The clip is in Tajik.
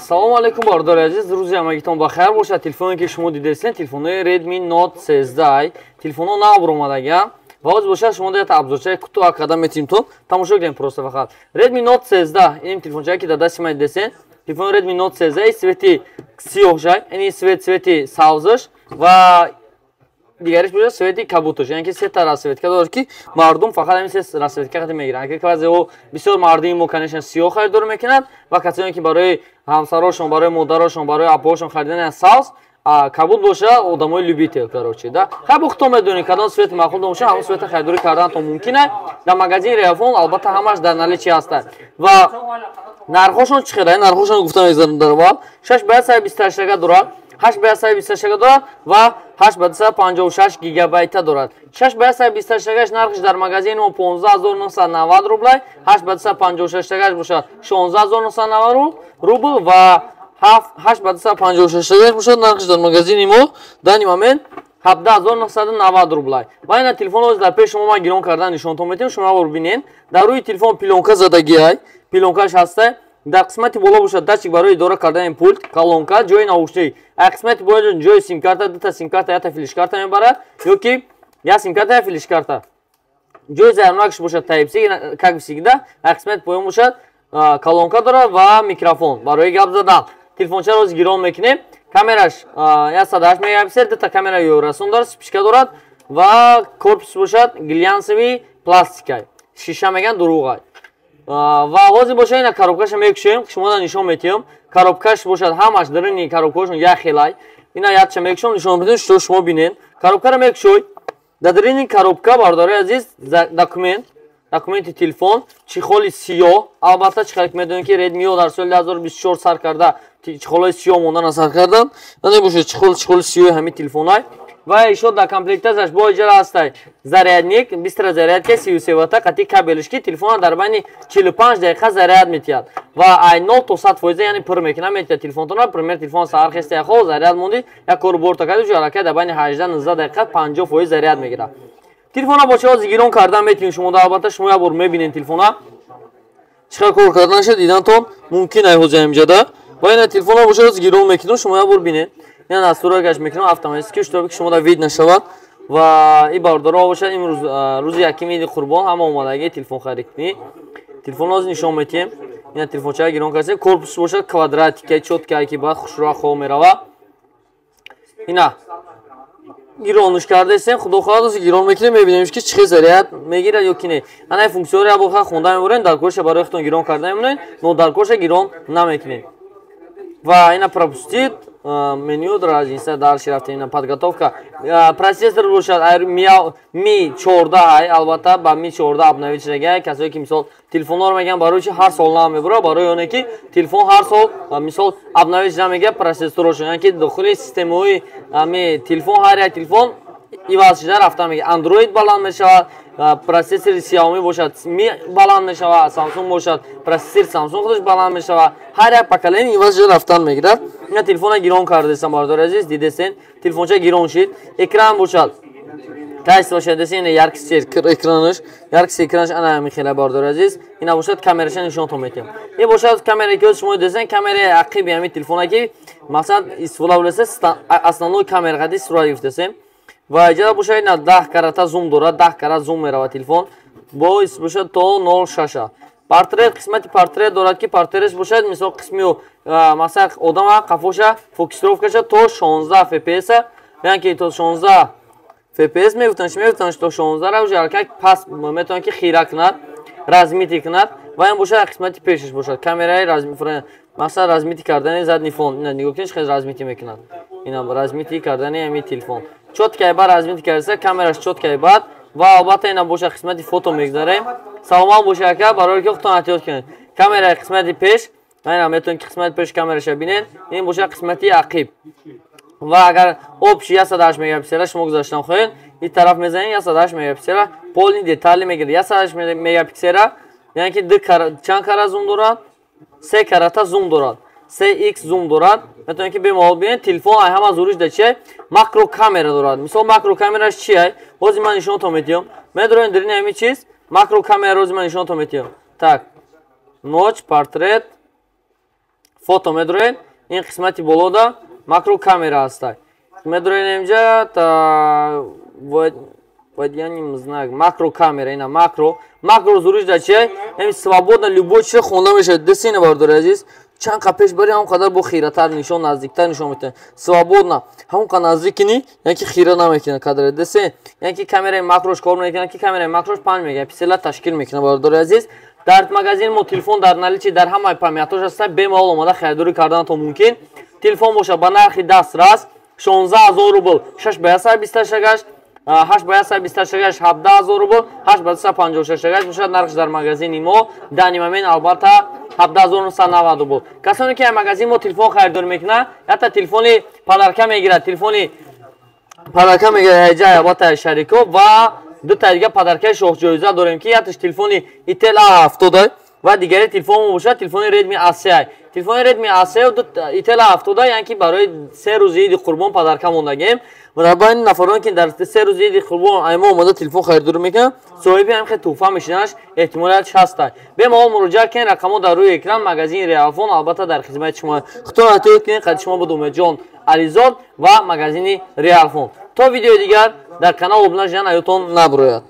Ассалому алайкум, бародари азиз, рӯзи ҳамагитон ба хайр бошад. Телефоне, ки шумо дидесен, телефонои Redmi Note 13, телефонҳо нав баромадагиам ва ҳозир бошад, шумо дията обзорчаи кӯтоҳ карда метавонем, то тамошо кунем. Просто фақат Redmi Note 13, ин телефончае, ки дар дасти ман дидесен, телефони Redmi Note 13, цвети сиёҳшай, ини цвет, цвети сабзш ва дигариш бошад цвети кабуташ, яъне ки сета расцветка дорад, ки мардум фақат ҳамин се расцветка қати мегиранд. Агар баъзеҳо, бисёр мардуми мо, конечно, сиёҳ харидорӣ мекунад ва касоне, ки барои ҳамсарошон, барои модарошон, барои апоҳошон харидани сабз, кабут боша, одамои любитель, короче, да. Хай, бо худтон медонед, кадом цвети маъқул боша, ҳамон цвета харидорӣ карданатон мумкин аст дар магазини Реафон. Албатта, ҳамаш дар наличии ҳастанд. Ва нархошон чӣ хел? Нархошон гуфта мегзарам. Дар аввал 6 ба 128 дорад, 8 ба 128 дорад ва 8 ба 256 гигабайта дорад. 6 ба 128 нархш дар магазини мо 15 990 рублай, 8 ба 256 бошад 16 990 рубл ва 8 ба 256 бошад, нархш дар магазини мо данный момент 17 990 рублай. Ва ина телефон дар пеши шумо ман гирон кардан нишонтон метиҳам, шумо бор бинен. Дар рӯи телефон плёнка задагиай, плёнкаш ҳастай. Дар қисмати боло бошад датчик барои идора кардани пульт, колонка, ҷои наушник, қисмати боло ҷои симкарта, дута симкарта, якта флешкарта мебарад ё ки як симкарта, як флешкарта. Ҷои заряднакаш бошад Type-C, как всегда. Қисмати поён бошад колонка дорад ва микрофон барои гап задан. Телефончаро ҳозир гирон мекунем. Камераш 108 мегапиксел, дута камера ёрасон дорад, вспышка дорад ва корпус бошад глянцевый пластикай, шиша меган, дурӯғай. Ва ҳозир боша, ина коробкаша мекушем, шумо нишон метиҳам. Коробкаш бошад, ҳамаш даруни коробкаҳошон як хелай. Ина якча мекушам, нишон метиҳам, что шумо бинен. Коробкаро мекушой, дар даруни коробка, бародари азиз, документ, документи телефон, чехоли сиёҳ. Албатта, чӣ ки медонем, ки Redmi дар соли 2024 сар карда чехолҳои сиёҳ мондан сар кардан. Набошад чехол, чехоли сиёҳи ҳамин телефонай. Ва ишо дар комплектацияш бо иҷара ҳастай зарядник, быстрая зарядка 33 ватта қати кабелиш, ки телефона дар байни 45 дақиқа заряд метиҳад ва ай 0 то 100%, яъне пур мекунад, метиҳад телефонтона. Пример, телефон саҳар хеста, яхо заряд монди, як кору борта карди, аллакай дар байни 18-19 дақиқа 50% заряд мегирад. Телефона бо чиҳози гирон кардан метавонед шумо. Албатта, шумо як бор мебинед, телефона чӣ хел кор карданаша дидантон мумкин ай ҳозир ҳамиҷада. Ва ина телефона бошад, гирон мекунам, шумо як бор бинед. Ина настройкаш мекунам автоматически, чтобы ки шумо да вид нашавад. Ва и бародаро бошад, имрӯз рӯзи якими иди Қурбон, ҳама омадагӣ телефон харид кунӣ. Телефон ҳозир нишон метиҳем. Ина телефончака гирон кардем. Корпус бошад квадратика, чётка, ки баъд хушрӯа хоб мерава. Ина гиронуш кардаистем. Худо хоҳад, ҳозир гирон мекунем, мебинем, ки чӣ хел заряд мегирад ё ки не. Ана функсияҳоро як бор хонда мебурем, дар корша барои худтон гирон карда мемонем, но дар корша гирон намекунем. Ва ина пропустить меню разница, дальше рафтем. Ина подготовка. Процессор бошад Mi 14 ай, албатта, ба Mi 14 обновить шудага. Касое ки, мисол, телефонҳоро мегӯянд, барои чи ҳар сол нав мебура? Барои оне ки телефон ҳар сол, мисол, обновить шуда мегӯяд процессорошон, яъне ки дохили системаҳои ами телефон, ҳар як телефон иваз шуда рафта мегӯяд. Android баланд мешавад, процессори Xiaomi бошад, Mi баланд мешавад, Samsung бошад, процессори Samsung худаш баланд мешавад. Ҳар як поколение иваз шуда рафтан мегирад. Ина телефона гирон кардесам, бародари азиз, дидесен, телефонча гирон шид. Экран бошад кайс бошад, десен, ина яркость экранаш, яркость экранаш ана ҳамин хела, бародари азиз. Ина бошад, камераша нишонтон метиҳам. Ин бошад камере, ки шумо десен, камераи ақиби ҳамин телефона, ки мақсад истифода бурдаса, основной камера қади сурат гирифтасем. Ва иҷара бошад, ина 10 карата зум дорад, 10 карат зум меравад телефон бо бошад то 0,6. Портрет, қисмати портрет дорад, ки портретш бошад, мисол, қисми масалан одама қафоша фокусировкаша то 16 fps, яъне ки то 16 fps мегуфтанд, чи мегуфтанд, то 16 ра уже аллакай пас метавонад, ки хира кунад, размытый кунад. Ва ин бошад қисмати пешаш бошад камераи, масалан, размытый кардани задний фон. Ина нигоҳ кунед, хел размытый мекунад. Ина размытый кардани ҳамин телефон чёткай баъд размытый кардаса, камераш чёткай баъд. Ва албатта, ина бошад қисмати фото мегзарем. Саломат бошед, ака, барои ки худтон эҳтиёт кунед. Камераи қисмати пеш, ина метавонед, ки қисмати пеш камераша бинед. Ин бошад қисмати ақиб. Ва агар общий 108 мегапиксела шумо гузаштан хоҳед, ин тараф мезанед, 108 мегапиксела полный детали мегирад. 108 мегапиксела, яъне ки чанд кара зум дорад? Се карата зум дорад, 3x зум дорад. Метавонед, ки бемалол бинед. Телефон ай ҳама зуриш да чия? Макро камера дорад. Мисол, макро камераш чия? Ҳозир ман нишонтон метиҳам. Медорем дарини ҳамин чиз макро камера, ҳозир ман нишонтон метиҳам. Так, ночь, портрет, Фото медроен, ин қисмати болода макро камера ҳастай. Медроен инҷа та водяным знак, макро камера, ина макро. Макро зуриш да чия? Эми свободно любой чиз хонда мешавад. Десина, бардори азиз, чанд қа пеш бари, ҳамон қадар бо хиратар нишон, наздиктар нишон метавад. Свободно ҳамон қа наздик кунӣ, яъне ки хира намекунад кадре. Десе, яъне ки камераи макрош кор мекунад, ки камераи макрош 5 мегапиксела ташкил мекунад. Бардори азиз, дар магазини мо телефон дар наличии, дар ҳамаи памятош ҳаста, бемалол омада харидорӣ карданатон мумкин. Телефон боша ба нархи дастрас 16 000 рубл, 6 ба 128 гашт, 8 ба 128 гашт 17 000 рубл, 8 ба 256 гашт бошад, нархш дар магазини мо данный момент албатта 17 990 рубл. Касоне ки магазини мо телефон харидорӣ мекунад, ятта телефони подарка мегирад, телефони подарка мегирад ҷай албатта шарико, ва дута дига подаркаи шоҳҷоиза дорем, ки якташ телефони Itel A70 ва дигари телефон бошад телефони Redmi A3. Телефони Redmi A3, Itel A70, яъне ки барои 3 рӯзи иди қурбон подарка мондагем. Ва дар байни нафароне ки дар 3 рӯзи иди қурбон аймо омода телефон харидорӣ мекунанд, соҳиби ҳам хел тӯҳфа мешинаш эҳтимолиятш ҳаста. Бемалол муроҷиат кунед, рақамҳо дар рӯи экран. Магазини Реалфон албатта дар хизмати шумо. Худтон эҳтиёт кунед. Қади шумо буд Умедҷон Ализод ва магазини Реалфон. То видеои дигар дар канал обуна шудан аётон набурояд.